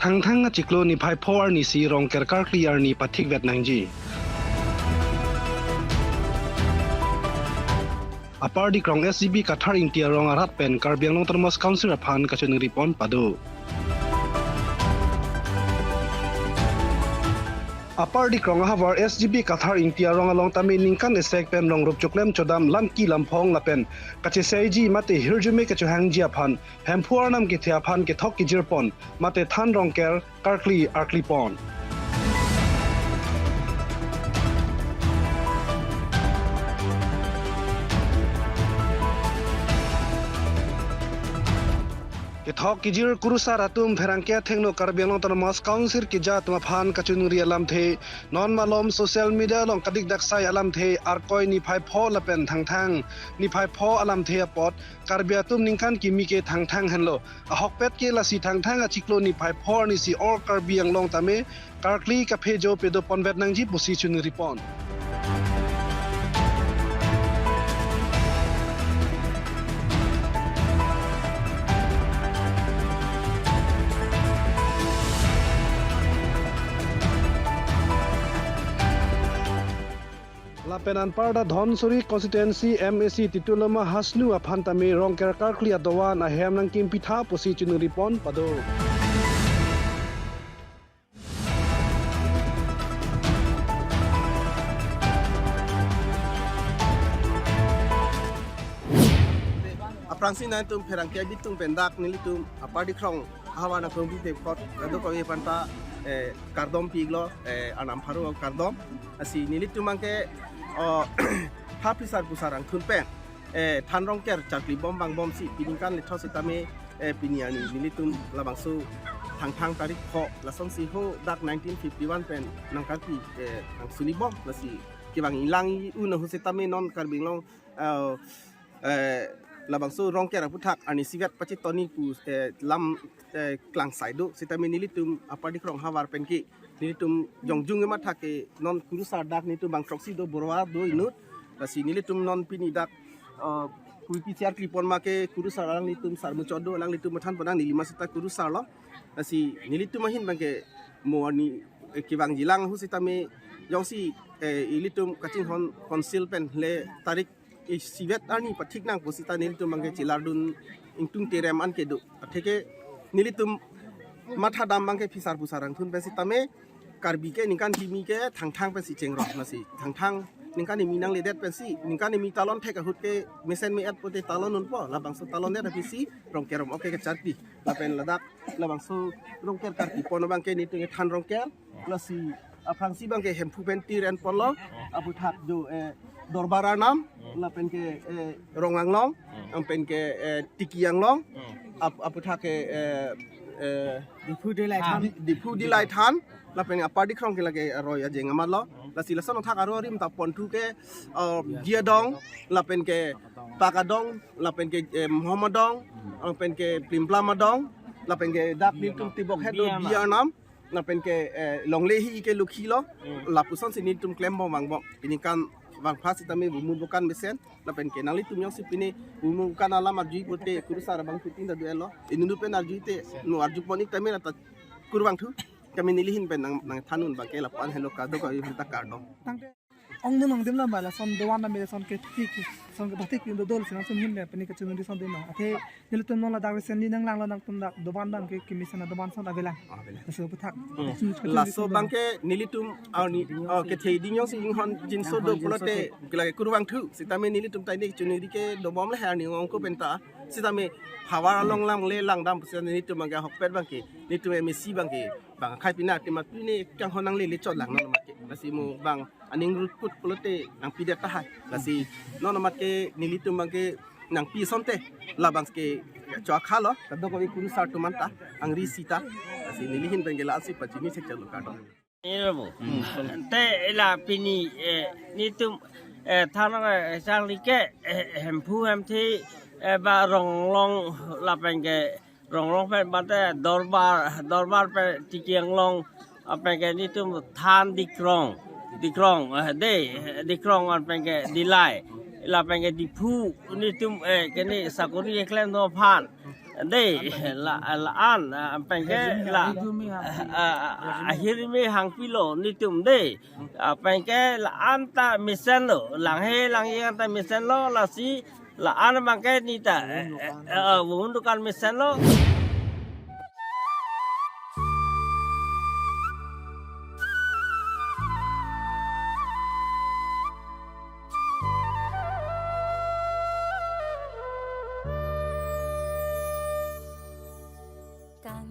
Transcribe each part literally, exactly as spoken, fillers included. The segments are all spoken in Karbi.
Thangthang achiklo niphai pho arnisi Rongker karkli arni pathikvet nangji. Upper Dikrong S G B Kathar Ingti arong arat pen Karbi Anglong Autonomous Council aphan kachiningri pon pado. Upper Dikrong ahavar S G B Kathar Ingti arong along tame ningkan esek pen rong rup choklem chodam lamki lamphong lapen kachesaiji mate hirjume kachehangji aphan Hemphu arnam kethe aphan kethok kejir pon mate than Rongker karkli arkli pon. Kethok kejir kurusar atum pherangke athengno Karbi Anglong Autonomous Council keja atum aphan kachiningri alamthe non malom social media along kadik daksai alamthe Arkoi niphai pho lapen Thangthang niphai pho alamthe apot Karbi atum ningkan kimi ke Thangthang henlo. Ahokpet ke lasi Thangthang achiklo niphai pho arnisi all Karbi Anglong tame karkli kaphejo pado ponvet nangji pusi chiningri pon. Lapen anparta Dhansiri constituency M A C Titu Lamha Hasnu aphan tame Rongker karkli adovan ahem nangkimpi tha pusi chiningri pon pado. Aphrangsi nangtum pherangke abitung pen dak nelitum Upper Dikrong ahavar nangtum biphe kot kadokave aphanta, eh, kardom pilo, eh, arnam pharo kardom. Lasi nelitum abangke, oh, ha phisar pusar angthun pen, eh, than Rongker charkli bom bang bomsi pini ningkan lethot setame, eh, pini arni nelitum labangso Thangthang tarik pho lasonsi ho dak nineteen fifty-one pen nangkarpi, eh, nangsuni bom lasi kevang ilang i-un ahut setame non Karbi Anglong, eh, eh, labangso Rongker aputhak arnisivet pachetongji pu, eh, lam, eh, klangsai do setame nelitum Upper Dikrong ahavar penke nelitum jongjung ema thak ke non kurusar dak nelitum bang throksi do borwa do inut. Lasi nelitum non pini dak, eh, kopi charkli pon ma ke kurusar alanglitum sar muchot do alanglitum mathan pon nang neli ma seta kurusar lo. Lasi nelitum ahin abangke mo arni, eh, kevang jilang ahut setame jongsi, eh, ilitum kachinghon council pen le tarik isivet arni pathik nang pu seta nelitum abangke chelardun ingtung terem an kedo. Atheke nelitum mathadam abangke phisar pusar angthun pen setame Karbi ke ningkan kimi ke Thangthang pensi chengrong lasi Thangthang ningkan kimi nangledet pensi ningkan kimi talon thek ahut ke mesen me-et pote talon unpo labangso talon det aphi si Rongker om oke kacharpi lapen ladak labangso Rongker karpi pon abangke nelitum than Rongker lasi aphrangsi abangke Hemphu pen tir en ponlo aputhak do, eh, Dorbar arnam lapen ke, eh, Rong Anglong lapen ke, eh, Tiki Anglong ap-, aputhak ke, eh, eh, Diphu Dilai Than. Di-, Diphu Dilai Than lapen Upper Dikrong ke lake aroi ajeng amat lo. Lasi lason athak aro arim ta ponthu ke, eh, Giadong lapen ke Pakadong lapen ke, eh, Mohammadong lapen ke Plimplam Adong lapen ke dak nelitum tibok het do Biarnam. Biarnam lapen ke, eh, longle hi ke lukhi lo. Lapusonsi nelitum klem bom vang bom. Pini ningkan vang phas setame bumu bukan mesen. Lapen ke nanglitum jongsi pini bumu bukan alam arjui pote kurusar abang shooting ta do-et lo. Inut pen arjui te no arju pon ik tame ta kurvangthu. Kami neli ahin pen nang, nangthan un abangke lapu-an helo kadokave aphanta kardom. Ongdung ongdung lam ba lason dovan lam lason ke thik, son ke batik pin dodol sing lason ahin le pini kachiningri ason dema. Athe nelitum non ladak recently nanglanglo nangtum dak dovan abangke kimi sana dovan ason avelang. Avelang. Laso aputhak. Hmm. Laso abangke nelitum arni, oh, kethe ding jongsi inghon jinso do pulote kelake kurvangthu. Setame nelitum ta ini chiningri ke dobom le arni ongko penta. Setame havar along lam le langdam seta nelitum abangke ahokpet abangke nelitum M A C abangke bang akhai pina tima pine kanghon nanglele chot lang non abangke. Lasi mo bang aning rukut pulote nangpidet tahai. Lasi non amat ke nelitum abangke nangpi asonte labang ke chua khalo kadokave kurusar atum anta angri sita. Lasi neli ahin pen ke la-ansi pachini chek chalo kardom. Ini lo bu. Hmm. Te la pini, eh, nelitum, eh, than, eh, charli ke, eh, Hemphu Hemthe, eh, ba Rong Anglong lapen ke Rong Anglong pen bate Dorbar, Dorbar pen Tiki Anglong, lapen ke nelitum than Dikrong, Dikrong, eh, de, Dikrong lapen ke Dilai, lapen ke Diphu nelitum, eh, kene sakori keklem atum aphan, Dei, la, la-an, ah, penke la, ah, ahirmi hangpilo netum dei. Ah, penke la-an ta mesenlo, langhe langhe ta mesenlo, lasi la-an penke neta, eh, eh, eh, vun dukan mesenlo.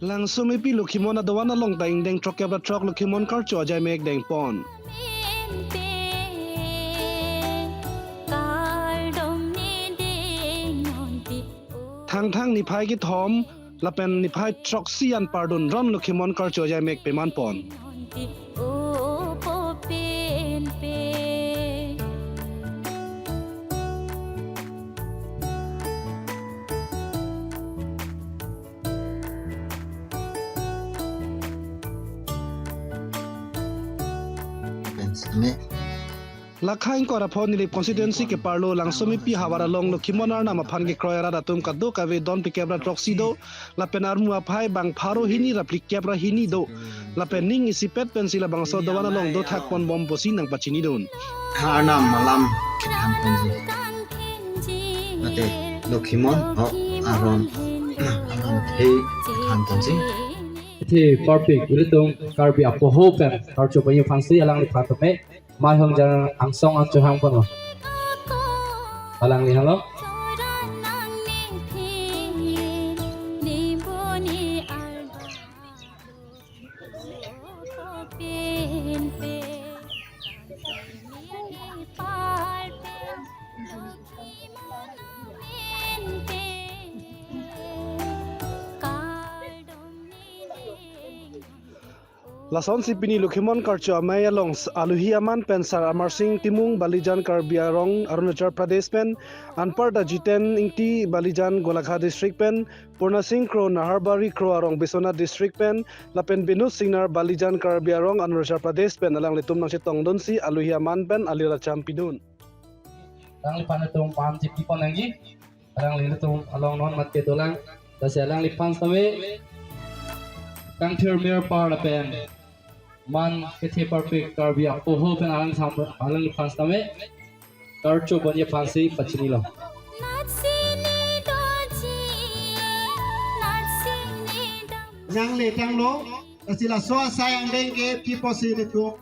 Langsomepi Lokhimon adovan along ta ingdeng throkkep ra throk Lokhimon karcho ajaimek dengpon. Thangthang niphai kethom lapen niphai throksi anpar dunron Lokhimon karcho ajaimek pemanpon. Lakha ingkoi ra pho Nilip constituency keparlo Langsomepi havar along Lokhimon arnam aphan kekroi arat atum kadokave don phlikep ra throksi do, lapen armu aphai bang pharo hini ra phlikep ra hini do. Lapen ning isipet pensi labangso dovan along dothak ponbom pusi nangpachinidun. Arnam alam kethan ponji. Mate Lokhimon hok aron alamthe kethan ponji. Kethe parpik ilitum Karbi apoho pen karcho panye aphansi alangliphan tame mai hong jar angsong an chohang ponlo. Alangli halo. Lasonsi pini Lokhimon karcho amei along s-, alohi aman pen Sar Amarsing Timung, Balijan Karbi Anglong, Arunachal Pradesh pen, anparta Jiten Ingti, Balijan Golaghat District pen, Purna Sing Kro, Naharbari Kro Arong, Biswanath District pen, lapen Binod Singnar, Balijan Karbi Anglong, Arunachal Pradesh pen alanglitum nangchetongdunsi alohi aman pen aliracham pidun. Alangliphan atum pan chipi pon nangji. Alanglitum along non mat kedolang. Lasi alangliphan sitame kangthir mir par lapen man kethe parpik Karbi apoho pen alang sam-, alangliphan sitame karcho panye aphansi pachinilo. Nangle tanglo, lasi laso asai angdeng ke pi pusi ilitum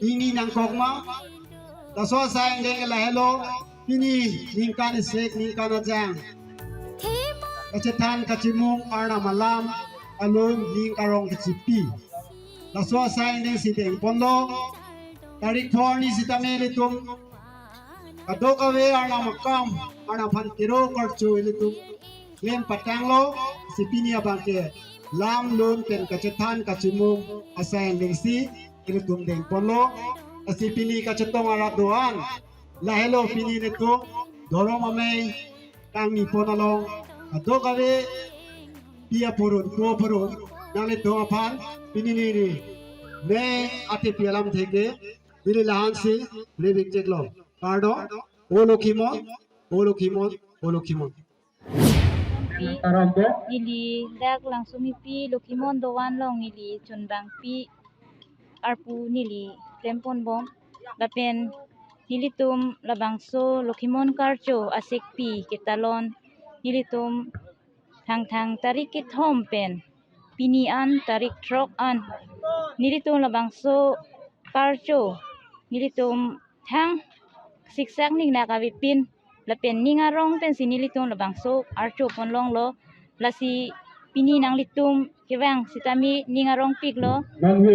ingni nangkok ma. Laso asai angdeng ke lahelo, pini ningkan isek ningkan ajang kachethan kachimung arnam alam alun ning arong kechipi. Laso asai angdeng si dengponlo. Tarik pho arni sitame ilitum kadokave arnam akam, arnam aphan kero karcho ilitum klem patanglo. Si pini abang ke lam lun pen kachethan kachimung asai angdeng si ilitum dengponlo. Lasi pini kachetong arat do-an, lahelo pini ilitum dhorom amei kangni pon along kadokave pi apurun pu apurun nanglitum aphan pini neli mei atepi alamthe ke neli lahansi ribik cheklo. Kardom, O Lokhimon, O Lokhimon, O Lokhimon. Neli dak Langsomepi Lokhimon dovan along neli chunbangpi arpu neli klemponbom. Lapen nelitum labangso Lokhimon karcho asekpi ketalon nelitum Thangthang tarik kethom pen pini an tarik throk an nelitum labangso karcho nelitum thang siksak ningnak avepin lapen ning arong pensi nelitum labangso archo ponlonglo. Lasi pini nanglitum kevang sitame ning arongpiklo.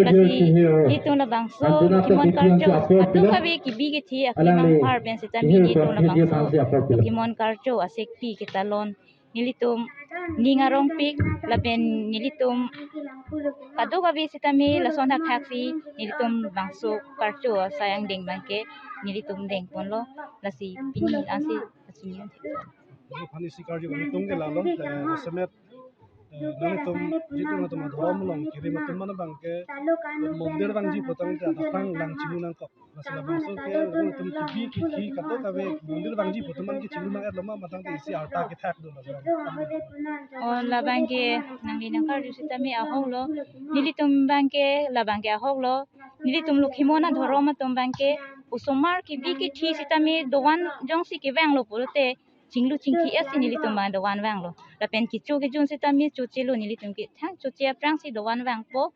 Lasi nelitum labangso Lokhimon karcho kadokave kebi kethe aklem angphar pen sitame nelitum labangso Lokhimon karcho asekpi ketalon nelitum ning arongpik lapen nelitum kadokave sitame lason thakthaksi nelitum bangso karcho asai angdeng abangke nelitum dengponlo. Lasi pini ansi kachini. Pini si karcho nelitum ke lalo, eh, semet Nangtum, jitu nangtum adhorom along kirim atum mane abangke mondir vangji putangte aphrang lang chinglu nangkok. Lasi labangso ke nangtum kibi kiki kadokave mondir vangji pu atum an ke chinglu nang-etlo ma, matangte isi arta kethak do labang. O labangke nangli nangkarju sitame ahoklo. Nelitum abangke labangke ahoklo. Nelitum Lokhimon adhorom atum abangke osomar kibi kithi sitame dovan jongsi kevanglo pulote chinglu chingki-et si nelitum abang dovan vanglo. Lapen kecho kejun sitame chochelo, nelitum ke thang choche aphrangsi dovan vangpo.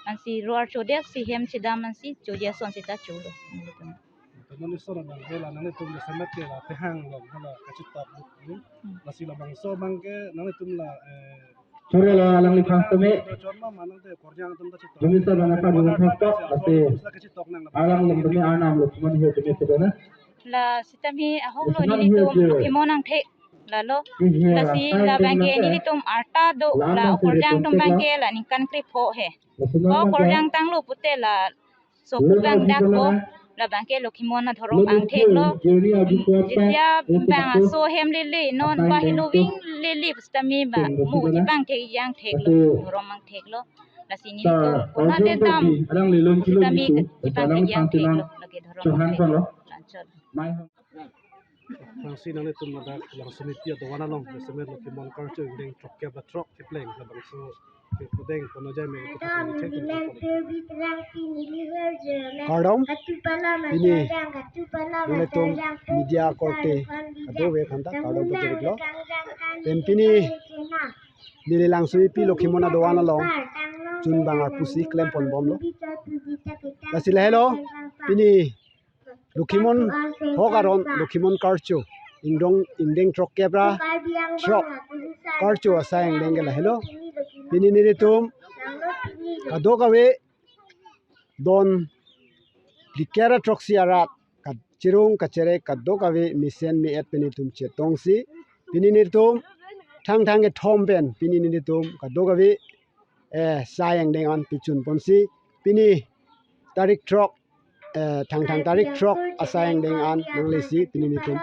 Ansi ro-ar chodet si hem chedam ansi choche ason sita cholo nelitum. Teman ison abangke la nangtum jasemet ke la tehang long hala kachitok buk ni. Lasi labangso abangke nangtum la, eh, Choro lo alangliphan tame. Chorma manang te korjang atum ta chitok. Minister bang apa dulu pastor, lasi kachitok nang la. Alangliphan tame arnam lo, Lokhimon Hir tame sedona. La sitame ahoklo, Lokhimon nelitum Hir. Lokhimon angthek lalo. Hir, lasi hir, labangke hir. Nelitum arta do, la, la korjang atum abangke la ningkan krepho he. Lokhimon ko angthek. Korjang tanglo pute la soklang dak ko, labangke Lokhimon adhorom angtheklo. Jetia bang aso hem lele, non ba heloving lele sitame ba mo chepangthek angtheklo, adhorom angtheklo. Lasi nelitum konat le dam sitame chepangthek angtheklo, lake adhorom angtheklo. Lanchot. Lasi nanglitum ladak Langsomipi adovan along, jasemet Lokhimon karcho ingdeng throkkep ba throk kepleng labangso kepudeng pono ajai mek kepathek tum. Kardom, pini nelitum media korte kadokave aphanta kardom pajirlo. Pen pini neli Langsomipi Lokhimon adovan along chunbang arpu si klempon bomlo. Lasi lahelo, pini Lokhimon hok aron Lokhimon karcho ingdong ingdeng throkkep ra throk karcho asai angdeng ke lahelo. Pini nelitum kadokave don phlikep ra throksi arat kachirung kachere kadokave mesen me-et pen nelitum chetongsi pini nelitum thangthang kethom pen pini nelitum kadokave, eh, sai angdeng an pichun ponsi pini tarik throk, eh, thangthang tarik throk asai angdeng an nanglesi pini nelitum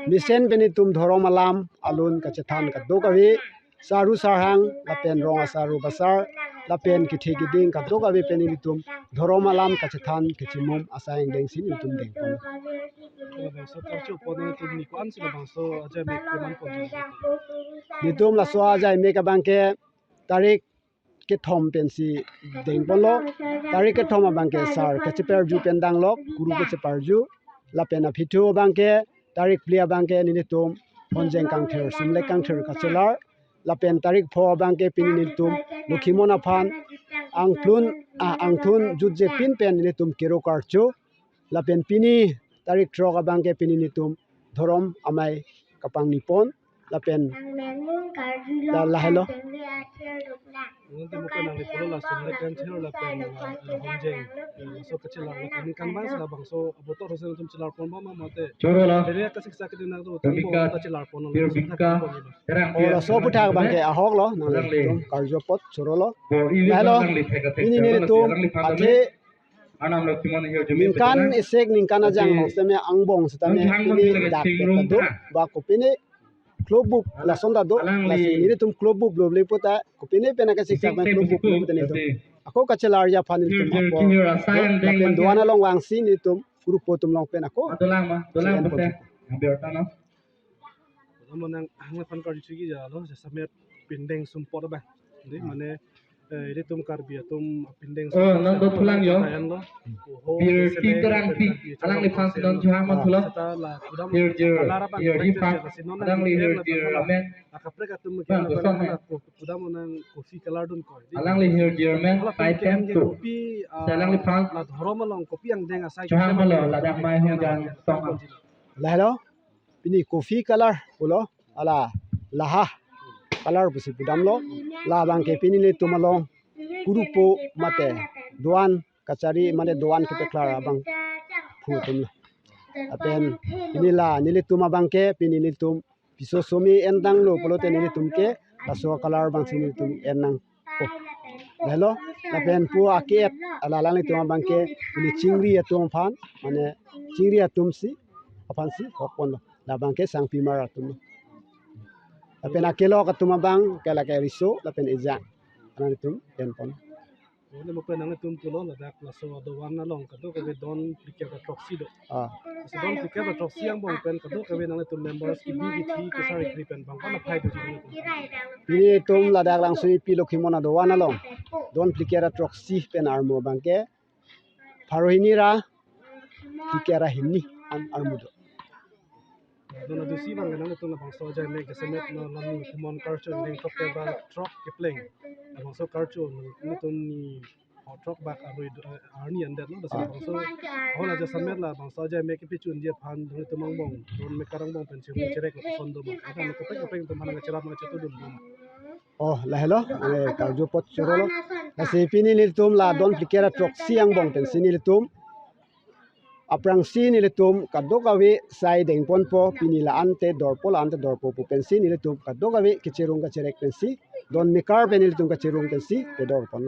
mesen pen nelitum dhorom alam alun kachethan kadokave saru sarhang lapen rong asar ru basar lapen kethe keding kadokave pen nelitum dhorom alam kachethan kachimum asai angdeng si nelitum dengpon. Labangso karcho pono atum ni ko-an si labangso ajai mek keman ponji? Nelitum laso ajai mek abangke tarik kethom pensi dengponlo. Tarik kethom abangke sar kacheparju pen danglok, kuru kacheparju. Lapen aphi thu abangke tarik phli abangke nelitum honjeng kangthir, sumlek kangthir kachelar. Lapen tarik pho abangke pini nelitum Lokhimon aphan angplun, ah, angthun jutje pin pen nelitum kero karcho. Lapen pini tarik throk abangke pini nelitum dhorom amei kapangni pon. Lapen la, lahelo. Nonte mukha nangli pulo la sumlek kangthir lapen, eh, honjeng, eh, so kachelar lapen ningkan bang si labangso abotor hosen atum chelar pon ba ma mate. Choro lo. Dere kasiksak keding nang tu, Bingka, tangbo ta chelar pon lo, Pir Bingka, terang. O, laso aputhak abangke ahoklo, nangli tum karjo apot choro lo. Bo ili lahelo. Nangli thek thek pini nelitum alangli phan athe arnam lo Lokhimon Hir tame ningkan sedona. Isek ningkan ajang lo sitame angbong sitame pini dak peta do ba kopine klobuk lason ta do. Alangli lasi nelitum klobuk lo le puta kopine pena kasiksak pen klobuk lo puta nelitum ako kachelarji aphan nelitum apo. Lapen doan along vangsi nelitum grupo atum along pen ako. Adolang ma, dolang pute. Ambiar tano. Amonang hang lapan kali chigi ya lo, jasemet pindeng sumpot abang. Jadi mane, eh, ilitum Karbi atum pindeng sumpot nang do thulang yo. Pir Ki Terangpi, alangliphan si non chuhang ma thulo. Pir jir, pir hi phan, alangli pir jir amen. Akaprek atum bang, kosong he. Kuda monang kopi color dun ko. Alangli pir jir amen, tai pen tu. Kopi, ah, alangliphan la dhorom along kopi angdeng asai chuhang ma lo, ladak mai hong jang tong. Lahelo. Pini kopi color pulo, ala laha color pusi pudamlo. Labangke pini nelitum along grupo mate doan kachari mane doan kepeklar abang phu atumlo. Lapen pini la nelitum abangke pini nelitum piso somi en tanglo pulote nelitum ke laso color abangsi nelitum en nang. Oh. Lahelo, lapen pu ake-et, ala alanglitum abangke, pini chingri atum aphan, mane chingri atum si, aphan si, hok ponlo. Labangke sangpimar atum lo. Lapen akelok atum abang ke lake riso lapen ejang. Alanglitum enpon. Neli mo pen nanglitum pulo ladak laso adovan along kadokave don phlikep ra throksi do. Ah. Laso don phlikep ra throksi angbong pen kadokave nanglitum members kebi kethe kesar kekri pen bang ko-an aphai doji nanglitum? Pini itum ladak Langsoipi Lokhimon adovan along don phlikep ra throksi pen armu abang ke pharo hini ra phlikep ra hini an armu do. Don adusi abang ke nanglitum labangso ajaimek jasemet lo Langsoipi Lokhimon karcho ning throk kep ra throk kepleng. Labangso karcho nanglitum ni throk bak arui do, eh, arni andet lo, lasi labangso ahol ajasemet labangso ajaimek kepi chunji aphan nanglitum angbong, don mekar angbong pen chirung cherek lo, son do ma? Ada kaprek kaprek atum aphan nangcherap nangchetudun do ma? Oh, lahelo, eh, karju apot chorolo. Lasi pini nelitum la don phlikep ra throksi angbong pensi nelitum aphrangsi nelitum kadokave sai dengponpo, pini la-an te dorpo, la-an te dorpo pu pensi nelitum kadokave kachirung kacherek pensi, don mekar pen nelitum kachirung pensi pedorpon.